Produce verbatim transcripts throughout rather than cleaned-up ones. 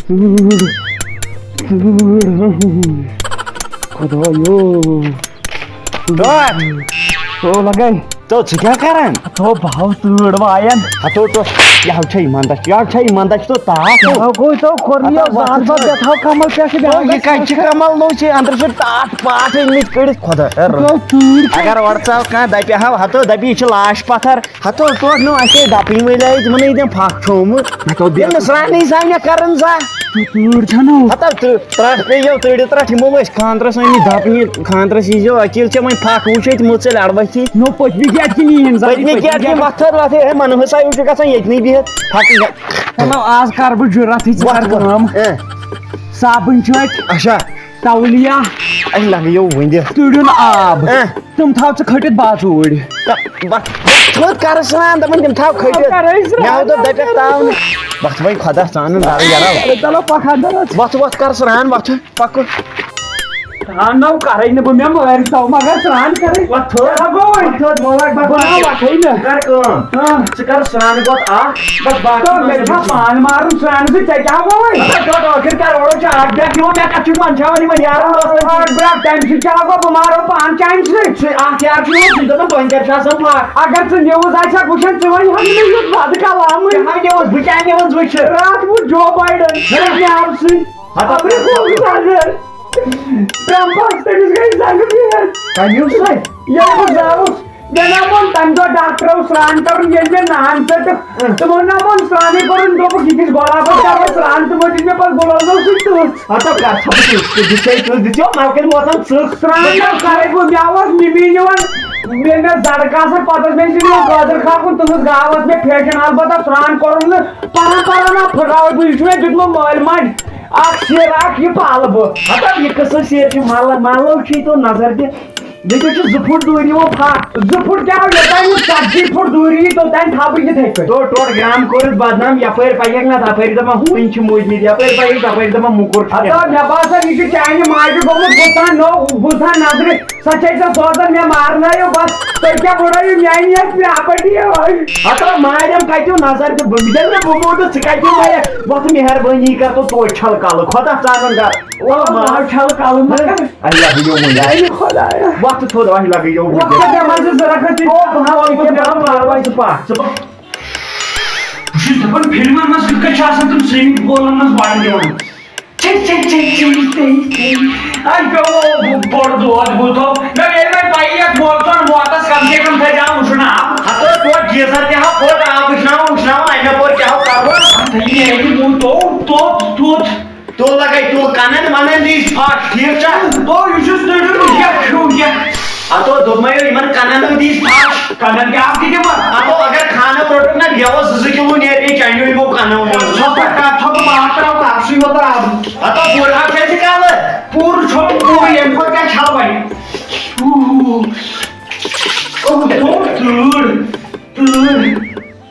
تۭر، تۭر، خۄدایو۔ ڈاکھ۔ او لگے۔ تو ژٕ کیٛاہ کران؟ تو بہو تۭر وایان۔ ہتو تو، یہِ حظ چھےٚ یِمن دچھ، یہِ حظ چھےٚ یِمن دچھ تو تاپھ۔ یہِ حظ گوٚو تو کوٚرمُے ہتو یہِ زال وۄتھ بتھ ژٕ۔ بیٹھاو کمل پٮ۪ٹھ تو بیٚہوان یہِ کتہِ چھِ کمل نوٚو چھِ أنٛدرٕ چھِ ٹاٹھ پاٹھ أنۍ مٕتۍ کٔڑِتھ خۄدا۔ تو تۭر چھےٚ۔ اگر اورٕ ژاو کانٛہہ دپہِ ہاو ہتو دپہِ یہِ چھِ لاش پتھر۔ ہتو ٹوٹھ نو اَسے دَپٕنۍ وٲلۍ آیہِ تِمَن ییٚتٮ۪ن پھَکھ چھومُت۔ مےٚ دوٚپ، ییٚلہِ نہٕ سرٛانٕے زانہِ مےٚ کَرُن زانٛہہ۔ تہٕ تۭر چھَنہٕ۔ ہتا تہٕ ترٛٹھ پیٚیو تۭرِ ترٛٹھ، یِمو ٲسۍ خانٛدرَس آمٕتۍ دَپنہِ، خانٛدرَس ییٖزیو اکیٖل ژےٚ وۄنۍ پھَکھ وٕچھے تہٕ مُژٕلۍ اَڑٕ ؤتھی۔ نو پٔتمہِ گیٹ کِنۍ یِہِنٛد زَن۔ پٔتمہِ گیٹ کِنۍ وۄتھٕ وۄتھٕ، ہے مَنہٕ حسا ہیوٗ چھُ گژھان ییٚتنٕے بِہِتھ۔ پھَکھ گژھ۔ چلو آز کَرٕ بہٕ جُرَتھٕے، ژٕ وۄتھ کَر وۄتھ۔ کٲم۔ اے۔ صابٕنۍ چھٔٹۍ۔ اچھا۔ تولیہ۔ اَسہِ لَگیو وٕنہِ۔ تُڑیُن آب۔ اے۔ تِم تھاو ژٕ کھٔٹِتھ بازوٗرۍ۔ تہٕ بَتھ، بَتھ تھوٚد کَرٕ سرٛان، دَپان تِم تھاو کھٔٹِتھ۔ کَرٕ سرٛان، مےٚ ہاو دوٚپ دَپٮ۪کھ تاو نہٕ۔ بَتھ وۄنۍ خۄدا ژانُن گَرٕ یَلہٕ۔ چلو پَکھ اَندَر حظ۔ وۄتھ، وۄتھ کَر سرٛان، وۄتھ، پَکُن۔ سرٛان نو کَرَے نہٕ بہٕ، مےٚ مٲرۍ تو، مگر سرٛان کَرَے۔ وۄتھ تھوٚد۔ ہا گوٚو وۄنۍ۔ وۄتھ تھوٚد، مولَک بَتھ بہٕ نہ وۄتھَے نہٕ۔ کَر کٲم۔ ہاں۔ ژٕ کَر سرٛان گۄڈٕ اَکھ، بَس باقٕے تو مےٚ چھا پان مارُن سرٛانہٕ سۭتۍ، ژےٚ کیٛاہ گوٚوُے؟ ژٕ کَر ٲخٕر کَر اورٕ چھِ اَکھ بیٛاکھ یِوان، مےٚ کَتھ چھُکھ منٛدچھاوان یِمَن یارَن دوستَن سۭتۍ؟ اَکھ بیٛاکھ، تَمہِ سۭتۍ کیٛاہ گوٚو؟ بہٕ مارو پان چانہِ سۭتۍ۔ سُہ اَکھ یار چھُ یِوان، سُہ چھُ دَپان، تۄہہِ کیٛاہ چھُ آسان پَتھ؟ اگر ژٕ news آسہِ ہا وٕچھان، ژٕ وَنہِ ہا نہٕ مےٚ یُتھ وَدٕ کَلامٕے۔ کیٛاہ news؟ بہٕ کیٛاہ news وٕچھِ؟ راتھ وُچھ Joe Biden، ہے۔ مےٚ آو سُہ۔ ہتا خبرِ کوٚت نظر۔ ٹرمپس تٔمِس گٔے زنٛگہٕ بِہِتھ۔ کَمیُک سۭتۍ؟ ییٚلہِ بہٕ زاوُس، مےٚ نا ووٚن تَمہِ دۄہ ڈاکٹرو سرٛان کَرُن، ییٚلہِ مےٚ نان ژٔٹٕکھ، تِمو نا ووٚن سرٛانٕے کوٚرُن، دوٚپُکھ، "یہِ کِس گۄلابس کَرو سرٛان؟" تِمو دِژ مےٚ پَتہٕ گۄلابو سۭتۍ تٕژھ۔ ہتا کَر ژھۄپہٕ تُہۍ، تُہۍ دِژے، تُہۍ دِژیو نَلکَن ووتَن ژٕکھ۔ سرٛان نا کَرے بہٕ، مےٚ اوس مِمی نِوان، مےٚ، مےٚ زَرٕ کاسَر، پَتہٕ ٲس مےٚ أمِس نِوان قٲدِر کاکُن، تٕہٕنٛز گاو ٲس مےٚ پھیٹھان، البتہ سرٛان کوٚرُن نہٕ، پَران پَران آو پھٕٹراوٕے، بہٕ، یہِ چھُ مےٚ دیُتمُت مٲلۍ ماجہِ۔ اکھ سیر اکھ یہِ پالہٕ بہٕ۔ ہتا یہِ قٕصہٕ سیر چھِ ملہٕ، ملو چھُے تو نظر دِ۔ ییٚتہِ چھُ زٕ فُٹ دوٗری یِوان پھکھ۔ زٕ فُٹ کیٛاہ، یوٚتام نہٕ ژتجی فُٹ دوٗری یی، توٚتام تھاو بہٕ یِتھَے پٲٹھۍ۔ تو ٹوٹھ گرام کوٚرُتھ بدنام، یپٲرۍ پککھ نہ تپٲرۍ دپان ہوٗنۍ چھِ موٗدمٕتۍ، یپٲرۍ پککھ تپٲرۍ دپان موٚکُر چھُ۔ ہتا مےٚ باسان یہِ چھُ چانہِ ماجہِ گوٚمُت بُتھا نوٚو، بُتھا نظرِ۔ سۄ چھے ژےٚ سوزان مےٚ مارنٲیِو بس، تُہۍ کیٛاہ بُڑٲیِو میٛانہِ یَتھ پراپرٹی یہِ؟ ہتو مارٮ۪م کتیُو نظر تہٕ بہٕ، ییٚلہِ نہٕ بہٕ موٗدُس، ژٕ کتیُو مارکھ؟ وۄتھ مہربٲنی کر تہٕ توتہِ چھل کلہٕ، خۄدا ژانُن گرٕ۔ او ماز چھل کلہٕ مگر۔ اللہ یو وۄنۍ۔ اے خۄدایا۔ وۄتھ تھوٚد، اللہ یو وۄنۍ۔ وۄتھ کر مےٚ منٛز ضروٗرت۔ او بہٕ ہاوٕ یہِ کیٛاہ بہٕ پاوٕ ژٕ پکھ، ژٕ پکھ۔ بہٕ چھُس دپان فلمن منٛز کِتھ کٔنۍ چھِ آسان تِم سٲری بولن منٛز وَنان دِوان۔ چے، چے، چے، چے، چے، چے۔ اَسہِ پیوٚو بوٚڑ دود، بہٕ تھوٚو۔ مےٚ ییٚلہِ وۄنۍ پَیی یَتھ موقعن ووتَس، کَم سے کَم تھٲیزِ ہا وٕشُن آب۔ ہَتہٕ حظ، توتہِ گیٖزَر تہِ ہا پھوٚٹ، آب وٕشناوان، وٕشناوان، اَمہِ اَپور کیٛاہ ہو کَرُن؟ اَتھ یہِ میٛانہِ موٗ-، تو، تو، توٚت۔ تو لَگَے، تو کَنَن وَنَن دیٖز پھَش، ٹھیٖک چھا؟ تو یہِ چھُس نٔٹُن، یَتھ چھُو یَتھ۔ ہَتو دوٚپمَے یِمَن کَنَن دیٖز پھَش۔ کنن کیا آپ کی قیمت؟ اتو اگر کھانو روٹو نا گیوس زٕ کلو نیرِ چانیو یمو کنو منٛز۔ چھو تۄہہِ کتھ چھو بہٕ باتھ تراو تتھ سُے وۄتر آب۔ اتو پوٗرٕ ہا چھِ اَسہِ کالہٕ۔ پوٗرٕ چھو پوٗرٕ ییٚمہِ کھۄتہٕ کیٛاہ چھَلہٕ وۄنۍ؟ اوہ، اوہ، تۭر، تۭر۔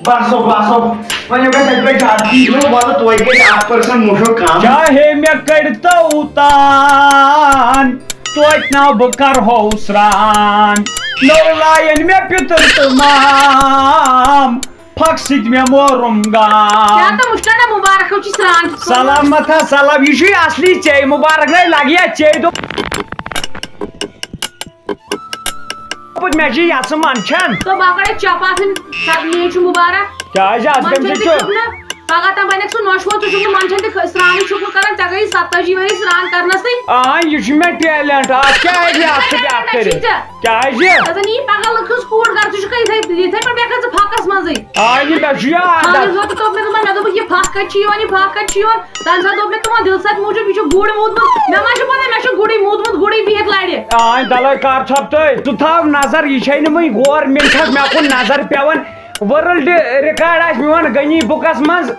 باسو، باسو۔ وۄنۍ گژھِ اَتہِ پٮ۪ٹھ زیادٕ ٹھیٖک۔ نو، وَلہٕ توتہِ گژھِ اَکھ percent مُشُک کم۔ چاہے مےٚ کٔڑۍ تو تان۔ توتہِ نا بہٕ کرہو سران، نوٚو لایَن مےٚ پیوٚتُر تہٕ مام، پھکھ سۭتۍ مےٚ مورُم گام۔ کیٛاہ تہٕ مُشکِل نہ مُبارک چھُ سران چھُ۔ سلامت ہا سلام، یہِ چھُے اصلی ژے مُبارک نَے لگہِ یا ژے دۄہ۔ مےٚ چھِ یَژٕ منٛدچھان۔ تو باقٕے چپ آسٕنۍ، سب میے چھُ مُبارک۔ کیٛازِ اَتھ منٛدچھُن کَمہِ سۭتۍ تہِ چھُ؟ چھُکھ نہٕ۔ پگاہ تام بنکھ سُہ نۄشہِ وول، ژٕ چھُکھ نہٕ منٛدچھان تہِ کھٔ-، سرٛانٕے چھُکھ نہٕ کران، ژےٚ گٔیی ستتٲجی ؤری سرٛان کرنَسٕے۔ آ، یہِ چھُ مےٚ talent، اَتھ کیٛاہ ہیٚکہِ مےٚ اَتھ سۭتۍ اَتھ کٔرِتھ؟ کیٛازِ؟ دَپان یی پگاہ لُکھ ہٕنٛز کوٗر گرٕ، ژٕ چھُکھ یِتھَے، یِتھَے پٲٹھۍ بیٚہکھ ژٕ پھکَس منٛزٕے۔ آ، یہِ مےٚ چھُ یہِ عادت۔ خانٛدرَس دۄہ تہِ دوٚپ مےٚ تِمَن، مےٚ دوٚپُکھ، "یہِ پھکھ کَتہِ چھِ یِوان، یہِ پھکھ کَتہِ چھِ یِوان؟" تَمہِ ساتہٕ دوٚپ مےٚ تِمَن دِلہٕ سۭتۍ موٗجوٗب، "یہِ چھُ گُرۍ موٗدمُت۔" مےٚ ما چھُ پَتہ، مےٚ چھُ گُرٕے بِہِتھ لَرِ۔ آ، دَلٲے کَر ژھۄپ تہٕ ژٕ تھاو نظر، یہِ چھے نہٕ وٕنہِ government مےٚ کُن نظر پٮ۪وان۔ World record آسہِ میون گنی بُکَس منٛز،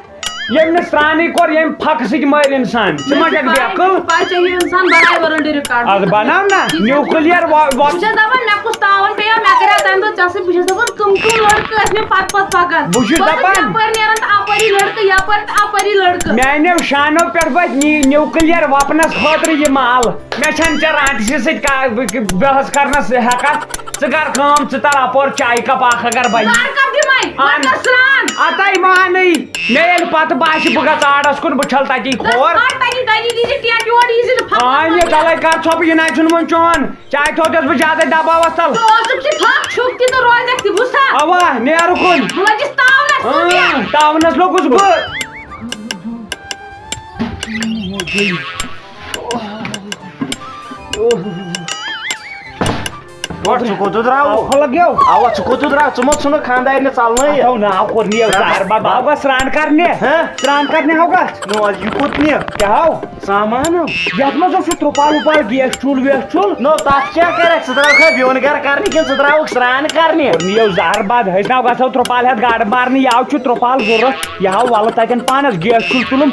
ییٚمۍ نہٕ سرٛانٕے کوٚر، ییٚمۍ پھکہٕ سۭتۍ مٲرۍ اِنسان۔ ژٕ ما چھَکھ بے عقل؟ پَے ژےٚ یہِ اِنسان بَنایہِ world record۔ اَدٕ بَناو نا، nuclear وا-، وا-۔ بہٕ چھَس دَپان، مےٚ کُس تاوَن پیٚیو، مےٚ کَریو تَمہِ دۄہ ژےٚ سۭتۍ، بہٕ چھَس دَپان، کٕم کٕم لٔڑکہٕ ٲسۍ مےٚ پَتہٕ پَتہٕ پَکان۔ بہٕ چھُس بہٕ ٲسٕس دَپان۔ یَپٲرۍ نیران تہٕ اَپٲری لٔڑکہٕ، یَپٲرۍ تہٕ اَپٲری لٔڑکہٕ۔ میٛانیو شانو پٮ۪ٹھ وَتہِ نی nuclear weapons خٲطرٕ یہِ مال۔ مےٚ چھَنہٕ ژےٚ رانٛٹسٕے سۭتۍ کا-، بحث کَرنَس ہٮ۪کَتھ۔ ژٕ کَر کٲم، ژٕ تَل اَپور چایہِ cup اَکھ اگر بَنہِ۔ کَر cup دِمَے؟ اَہَن۔ وۄنۍ کَر سرٛان؟ اَتَے مانٕے۔ مےٚ ییٚلہِ پتہٕ باسہِ بہٕ گژھٕ آرڈس کُن، بہٕ چھَلہٕ تَتی کھور۔ پَتہٕ تَتی، تَتی دیٖزِ ٹٮ۪نٛٹ یور، ییٖزِ نہٕ پھَکھ آے مےٚ پھَکھ۔ تَلَے کَر ژھۄپہٕ، یہِ نَے چھُنہٕ وۄنۍ چون۔ چاے تھوٚو دِس بہٕ زیادَے دَباوَس تَل۔ ژٕ اوسُکھ تہِ پھَکھ، چھُکھ تہِ تہٕ روزَکھ تہِ، بوٗزتھا؟ اَوا، نیر کُن۔ بہٕ لٔجِس تاونَس کُن اۭں، یَتھ۔ تاونَس لوٚگُس بہٕ۔ گۄڈٕ ژٕ کوٚت درٛاوُکھ؟ اَوا، ژٕ کوٚت درٛاو؟ ژٕ مہ ژھٕنُکھ خانٛدارنہِ ژَلنٲیِتھ۔ اَتھو ناو کوٚر نہٕ یہِ زہر بَد۔ بہٕ گژھٕ سرٛان کَرنہِ۔ ہہ؟ سرٛان کَرنہِ ہاو گژھ۔ نو، یہِ کوٚت نہِ؟ کیٛاہ ہاو؟ سامان ہاو؟ یَتھ منٛز اوس یہِ ترٛوپال وُپال، گیس چوٗلہٕ ویس چوٗلہٕ۔ نو، تَتھ کیٛاہ کَرَکھ؟ ژٕ درٛاوکھا بیوٚن گَرٕ کَرنہِ کِنہٕ ژٕ درٛاوُکھ سرٛان کَرنہِ؟ کوٚر نہٕ یہِ زہر بَد۔ ہیٚچھ ناو گژھو ترٛوپال ہٮ۪تھ گاڈٕ مارنہِ۔ یہِ ہاو چھُ ترٛوپال ضوٚرَتھ۔ یہِ ہاو وَلہٕ تَتٮ۪ن پانَس گیس چوٗلہٕ تُلُن۔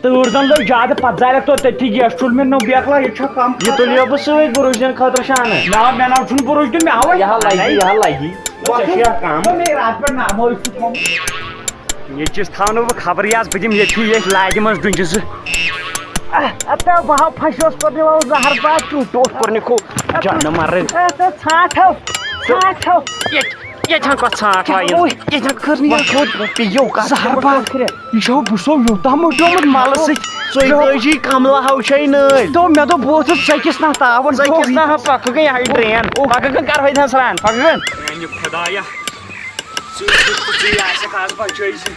تۭر زن لٔج زیادٕ، پتہٕ زالٮ۪کھ تو تٔتھی گیس چوٗلہٕ مےٚ نوٚو بیکلا، یہِ چھا کم؟ یہِ تُلِو بہٕ سۭتۍ بُروٗجن خٲطرٕ شانہٕ۔ نہ، مےٚ نہ چھُنہٕ بُروٗج دیُن، مےٚ ہاوے۔ یہِ ہا لگہِ، یہِ ہا لگہِ۔ ژےٚ چھُ یہِ کم۔ ژےٚ مےٚ راتھ پٮ۪ٹھ نامو یہِ چھُ تھوٚمُت۔ ییٚتہِ چھِ أسۍ تھاونہٕ بہٕ خبرٕے آز، بہٕ دِمہٕ ییٚتھی ییٚتھۍ لاگہِ منٛز ڈُنجہِ زٕ۔ اہ، اَتھ بہٕ ہاو پھَشوس کوٚر مےٚ وَل زہر باد کیُتھ ٹوٹھ کوٚر نہٕ کھو۔ جانہٕ مرٕنۍ۔ اہ، ژٕ ژھانٛٹھ ہاو، ژھانٛٹھ ہاو۔ ییٚتہِ، ییٚتہِ ہا کۄس ژھانٛٹھ وایِن؟ اوے۔ ییٚتہِ ہا کھٔر نہٕ یَتھ۔ وۄتھ، وۄتھ، پیٚیو کَتھ۔ زہر باد۔ یہِ چھو بہٕ سو یوٗتاہ موٚٹیومُت مَلہٕ سۭتۍ۔ ژۄیہِ تٲجی کملہٕ ہاو چھے نٲلۍ۔ تو مےٚ دوٚپ بہٕ اوسُس ژٔکِس نہ تاوَن۔ ژٔکِس نہ ہا پَکہٕ گٔے ہاے ٹرٛین۔ پَکہٕ گٔے کَرہوے تھَن سرٛان، پَکہٕ گٔے۔ میٛانہِ خۄدایا، ژٕ، ژٕ، ژٕ آسَکھ آز بَچٲیزِ۔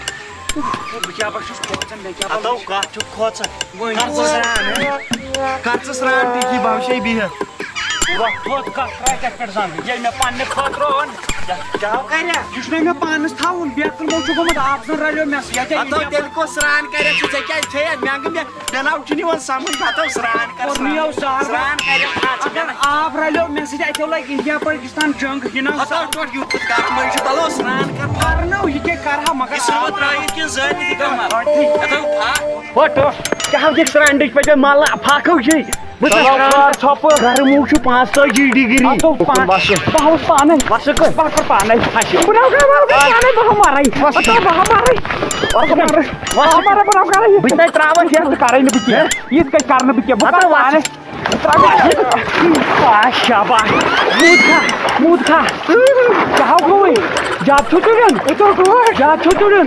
بہٕ کیٛاہ بہٕ چھُس کھوژان، مےٚ کیٛاہ بہٕ ہتو کَتھ چھُکھ کھوژان؟ وۄنۍ کَر ژٕ سرٛان، ہہ؟ کَر ژٕ سرٛان، ٹِکی بہٕ ہاوشے بِہِتھ۔ وۄتھ تھوٚد کَتھ ترٛایہِ کَتہِ پٮ۪ٹھ زنٛگہٕ؟ ییٚلہِ مےٚ پننہِ خٲطرٕ اوٚن۔ کیٛاہ، کیٛاہ کَرِ؟ یہِ چھُنہ مےٚ پانَس تھاوُن، بیکٕل مو چھُکھ گوٚمُت آب زَن رَلیو مےٚ سۭتۍ۔ ییٚتہِ ہتو یہِ تیٚلہِ کۄس سرٛان کَرٮ۪کھ ژٕ؟ ژےٚ کیٛازِ ژھیٚیَتھ؟ مٮ۪نٛگہٕ مےٚ، مےٚ ناو چھُنہٕ یِوان سمجھ۔ ہتو سرٛان کَر، کوٚر سرٛان۔ مےٚ یَو زہر۔ سرٛان کَرٮ۪کھ، اَتھ چھِ اگر مےٚ آب رَلیو مےٚ سۭتۍ، اَتہِ لَگہِ اِنڈیا پٲکِستان جنٛگ، یہِ نہ ہتو ٹوٹھ یوٗت گرمٕے چھُ، تَلو سرٛان کَر۔ کَرنو، یہِ کیٛاہ کَرٕ ہا، مگر یہِ سرٛوت ترٛٲیِتھ کِنہٕ زٲلِتھ یہِ کَرٕ؟ ہتو پھاکھ۔ ہو ٹوٹھ، کیٛاہ ہاو یہِ سرٛانٛڈٕچ پٲٹھۍ مَلہٕ پھاکھ ہو چھے؟ بہٕ چھُس چلو، راتھ کر ژھۄپہٕ۔ گرم چھُ پانٛژتٲجی ڈگری۔ اَتھ دوٚپ پانٛژھ۔ بس۔ بہٕ ہاوُس پانے۔ بس کر۔ بہٕ ہاوُس پانے۔ بس۔ بہٕ ہاوُس پانے، بہٕ ہاوُس مَرَے۔ بس۔ بہٕ ہاوُس مَرَے۔ بہٕ ہاوُس مَرَے۔ بہٕ ہاوُس مَرَے۔ بہٕ تہِ نَے ترٛاوَتھ یَتھ، بہٕ کَرَے نہٕ بہٕ کینٛہہ۔ یِتھ کٔنۍ کَرٕ نہٕ بہٕ کینٛہہ۔ بہٕ کَرٕ ہتہٕ پانے۔ بہٕ ترٛاوٕ یَتھ۔ آ، شاباش۔ موٗد کھا، موٗد کھا۔ ژٕ ہاو گوٚوُے۔ زیادٕ چھُ تُلُن۔ زیادٕ چھُ تُلُن۔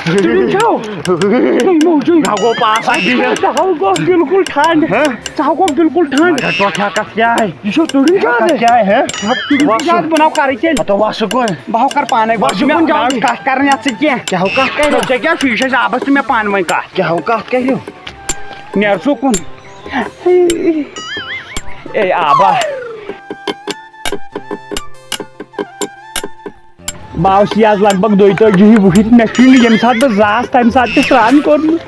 تُلُن چھُو۔ ہے، موٗجوٗ۔ مےٚ گوٚو پاس اَتھ بِہِتھ۔ ژٕ ہاو گوٚو بِلکُل ٹھنٛڈ۔ ہہ؟ ژٕ ہاو گوٚو بِلکُل ٹھنٛڈ۔ مگر ٹۄٹھ ہٮ۪کَتھ کیٛاہ آے؟ یہِ چھُ تُلُن زیادٕ۔ کیٛاہ آے، ہہ؟ ژٕ ہاو تُلُن وَسُن۔ زیادٕ، بہٕ ناو کَرٕ تیٚلہِ۔ ہَتو وَسُن کُن۔ بہٕ ہاو کَرٕ پانے۔ وَسُن مےٚ کُن جلدی۔ کَتھ کَرٕنۍ اَتھ سۭتۍ کینٛہہ۔ کیٛاہ ہو کَتھ کَرِ؟ ژےٚ کیٛاہ چھُ؟ یہِ چھِ اَسہِ آبَس تہٕ مےٚ پانہٕ ؤنۍ کَتھ۔ کیٛاہ ہو کَتھ کَرِ؟ نیر ژٕ کُن۔ اے آبا۔ بہٕ آوُس یہِ آز لگ بگ دۄیہِ تٲجی وُہِرۍ۔ مےٚ چھُنہٕ ییٚمہِ ساتہٕ بہٕ زاس تَمہِ ساتہٕ تہِ سرٛان کوٚرمُت۔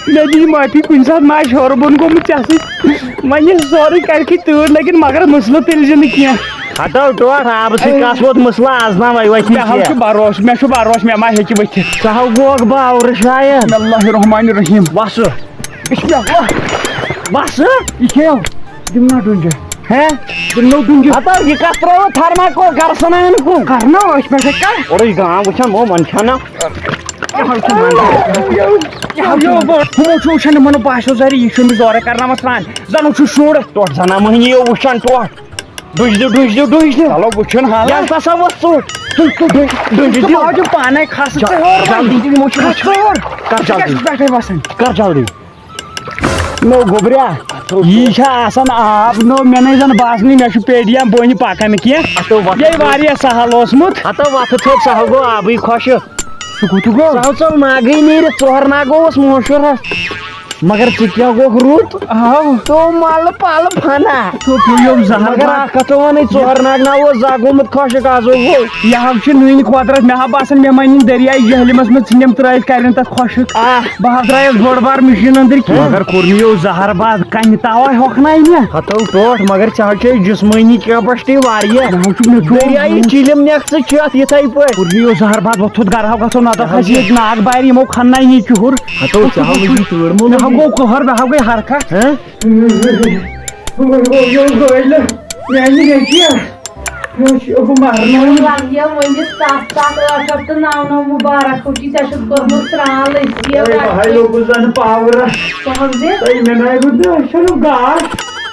مےٚ دِیہِ معٲفی، کُنہِ ساتہٕ ما آسہِ ہیوٚر بۄن گوٚمُت ژےٚ سۭتۍ۔ وۄنۍ ییٚلہِ سورُے کَرِکھٕے تۭر لٔگِتھ، مگر مسلہٕ تُلۍ زِ نہٕ کینٛہہ۔ ہتو ٹوٹھ، آبہٕ سۭتۍ کَس ووت مسلہٕ آز تام وۄنۍ وۄتھِ نہٕ مےٚ ہاو چھُ کینٛہہ۔ بروسہٕ، مےٚ چھُ بروسہٕ، مےٚ ما ہیٚکہِ ؤتھِتھ۔ ژٕ ہاو گوکھ باورٕ شاید۔ بسم اللہ الرحمن الرحیم۔ وَسہٕ۔ بسم اللہ۔ وَسہٕ۔ یہِ کھیٚیو۔ دِم نا ڈُنجہِ۔ ہے؟ دِم نو ڈُنجہِ۔ ہتا یہِ کتھ ترٲوٕ تھرماکول گرٕ سنان کُن؟ کرنو أسۍ پٮ۪ٹھے کر۔ اورے گام وٕچھان مو من چھنا۔ یہِ حظ چھُ منٛدر۔ یہِ حظ چھُ، ہُمو چھُ وٕچھان یِمن باسیو زرِ یہِ چھُ أمِس زورے کرناوان سران۔ زنو چھُ شُر۔ ٹوٹھ زنا مٔہنی یو وٕچھان ٹوٹھ۔ ڈُج دِ، ڈُج دِ، ڈُج دِ۔ چلو وٕچھُن حالا۔ یَس ہسا وۄتھ ژوٚٹ۔ تُل، تُل، ڈُج، ڈُج دِ۔ ژٕ باوجہِ پانے کھس ژٕ ہیوٚر۔ جلدی دِ، یِمو چھُ کھس ژٕ ہیوٚر۔ کر ژٕ کیٛاہ جلدی۔ چھُکھ پٮ۪ٹھے وسان؟ کر جلدی۔ نو گوٚبریا، یی چھا آسان آب؟ نو، مےٚ نے زن باسنٕے، مےٚ چھُ پیڈیام بٔنۍ پکان کینٛہہ۔ ہتو وتھ یے واریاہ سہل اوسمُت۔ ہتو وتھ تھوٚپ، سہل گوٚو آبٕے خۄشک۔ سُہ کوٚت گوٚو؟ سہل ژوٚل ناگٕے نیٖرِتھ، ژۄہر ناگ اوس مشہوٗر۔ مگر ژٕ کیٛاہ گوٚکھ رُت؟ آو۔ تو ملہٕ پلہٕ فنا۔ تو پیوٚم زہر مگر باد۔ اکھ کتھ ونے، ژۄہر ناگ نا اوس زا گوٚمُت خۄشک، آز اوس گوٚو۔ یہِ حظ چھُ نُنہِ قۄدرت، مےٚ ہا باسان مےٚ ما نِن دٔریاے جہلمس منٛز، ژھٕنِم ترٲوِتھ، کرن تتھ خۄشک۔ آہ۔ بہٕ حظ درٛایس بٔڑ بار مِشیٖن أنٛدٕرۍ کِنۍ۔ مگر کوٚر مےٚ یو زہر باد، کنہِ تاوے ہۄکھنایہِ مےٚ۔ ہتو ٹوٹھ، مگر ژےٚ حظ چھے جسمٲنی capacity واریاہ۔ مےٚ حظ چھُ، مےٚ چھُ دٔریاے چِلِم نٮ۪کھ ژٕ چٮ۪تھ یِتھے پٲٹھۍ۔ کوٚر مےٚ یو زہر باد، وۄتھ تھوٚد گرٕ ہا گژھو، نتہٕ حظ ییٚتہِ ناگ بارِ یِمو کھننایہِ یہِ کِہُر۔ ہتو ژےٚ ہا لٔگی تۭر مو مےٚ ہا لٔگی۔ گوٚو قہر، مےٚ ہا گٔے حرکت۔ ہہ؟ وۄنۍ گوٚو یو گٲلۍ، میانہِ نیٚچوۍ۔ مےٚ چھُ بہٕ مَرناوُن۔ لَگیو وۄنۍ یہِ ستھ ستھ ٲٹھ شیٚتھ تہٕ نَو نَو مُبارک، ہُہ چھُے ژےٚ چھُکھ کوٚرمُت سرٛان أسی ہے، بہٕ ہاے لوٚگُس زَن پاورَس۔ پہم دِ۔ ہے، مےٚ نَے روٗد نہٕ أچھَن گاش۔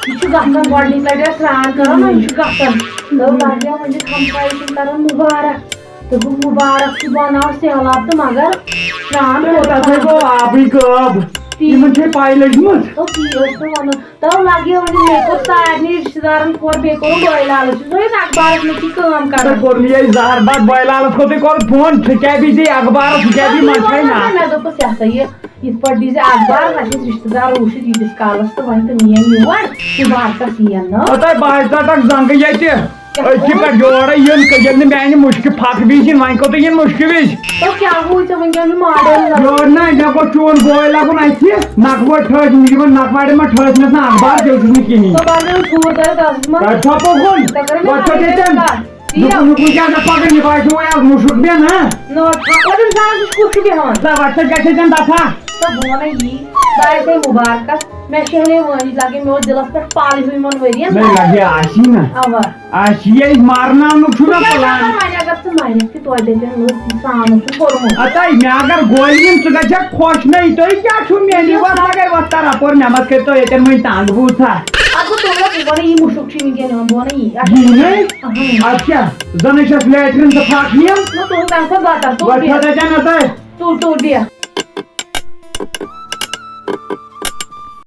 یہِ چھُ گژھان گۄڈٕنِچ لَٹہِ أسۍ سرٛان کَرو نہ، یہِ چھُ گژھان۔ دوٚپ لَگیو وۄنۍ یہِ ہمسایہِ چھُ کَران مُبارک۔ دوٚپُکھ مُبارک چھُ بناو سہلاب تہٕ مگر شام تہٕ کوٚت تَتھ ہے تام؟ گوٚو آبٕے غٲب۔ تی۔ یِمن چھے پاے لٔجمٕژ۔ تو تی ٲسۍ نہٕ وَنان۔ تو لگہِ وۄنۍ مےٚ کوٚر سارنٕے رِشتہٕ دارن فون، بیٚیہِ کوٚرُم بٲے لالس، یُس وۄنۍ اخبارس منٛز چھِ کٲم کران۔ تہٕ کوٚر مےٚ یہِ زہر باد بٲے لالس کوٚتُے کوٚر فون، ژٕ کیٛاہ بِزی اخبارس، ژٕ کیٛاہ بِزی منٛدچھے نا؟ مےٚ دوٚپُس یہِ ہسا یہِ یِتھ پٲٹھۍ دِزِ اخبار، نہ چھِ أسۍ رِشتہٕ دار وٕچھِتھ ییٖتِس کالس تہٕ وۄنۍ تہٕ نِیَن یور، مُبارکس یِیَن نہ۔ ہتاے بہٕ حظ ژٹکھ زنٛگہٕ ییٚتہِ، أتھی پٮ۪ٹھ یورے یُن، ییٚلہِ نہٕ میانہِ مُشکہِ پھکھ وِزِ یِن، وۄنۍ کوٚت یِن مُشکہِ وِزِ؟ تو کیٛاہ گوٚو ژےٚ وٕنکیٚن چھُ ماڈل لگان؟ یورٕ نہ، مےٚ گوٚو چون بوے لگُن اَتہِ، نکھٕ وۄٹھ تھٲوِتھ، یِمن نکھٕ وارٮ۪ن ما ٹھٲس مےٚ نہٕ اخبار، تیٚلہِ چھُس نہٕ کِہیٖنۍ۔ تو بہٕ حظ چھُس ژوٗر کٔرِتھ ٲسٕس منٛز۔ تۄہہِ ژھۄپہٕ کُن، تۄہہِ کٔرٕو مےٚ وۄتھ ژٕ پنٕنۍ ییٚتٮ۪ن۔ کَتھ۔ تی نُکُن، نُکُن کیٛاہ سا پَکان، یہِ باسیٚو وۄنۍ اَز مُشُک مےٚ نا۔ نہ، تھپھ لگان زنٛگ، یہِ کُس چھُ بیٚہوان؟ نہ، وۄتھ سا گژھِ اَتٮ۪ن دفعہ۔ تہٕ بہٕ وَنَے یی، بہٕ آیَس ہے مُبارکَس، مےٚ شیہلے وٲنِج لگے، مےٚ اوس دِلَس پٮ۪ٹھ پَل ہیوٗ یِمَن ؤرِین۔ نہ، لگہِ آسی نہ۔ اَوا۔ آسی یہِ مارناونُک چھُنہ ژٕ کیٛاہ plan۔ کَرٕ وۄنۍ اگر ژٕ مَرَکھ تہِ توتہِ اَتٮ۪ن اوس یہِ سامُت چھُ کوٚرمُت۔ ہتاے، مےٚ اگر گولہِ یِن، ژٕ گژھکھ خۄش نہ، تُہۍ کیٛاہ چھُو مےٚ نِوَس لگے وۄتھ تَران پوٚر مےٚ مَتھ کٔرۍ تو ییٚتٮ۪ن وۄنۍ تنٛگ بوٗزتھا۔ اَدٕ بہٕ تُلہٕ نہٕ، بہٕ وَنہٕ یہِ مُشُک چھُ وٕنکیٚن یِوان، بہٕ وَنہٕ یی۔ اَدٕ یی نَے؟ اَہَن۔ اَدٕ کیٛاہ؟ زَن ہے چھَس لیٹریٖن تہٕ پھَکھ یِم۔ نہ، تُہُنٛد تَمہِ کھۄتہٕ بدتر، تُل وۄتھ بیٚہہ۔ تھٲوتھ اَتٮ۪ن ہتاے۔ تُل، تُل بیٚہہ۔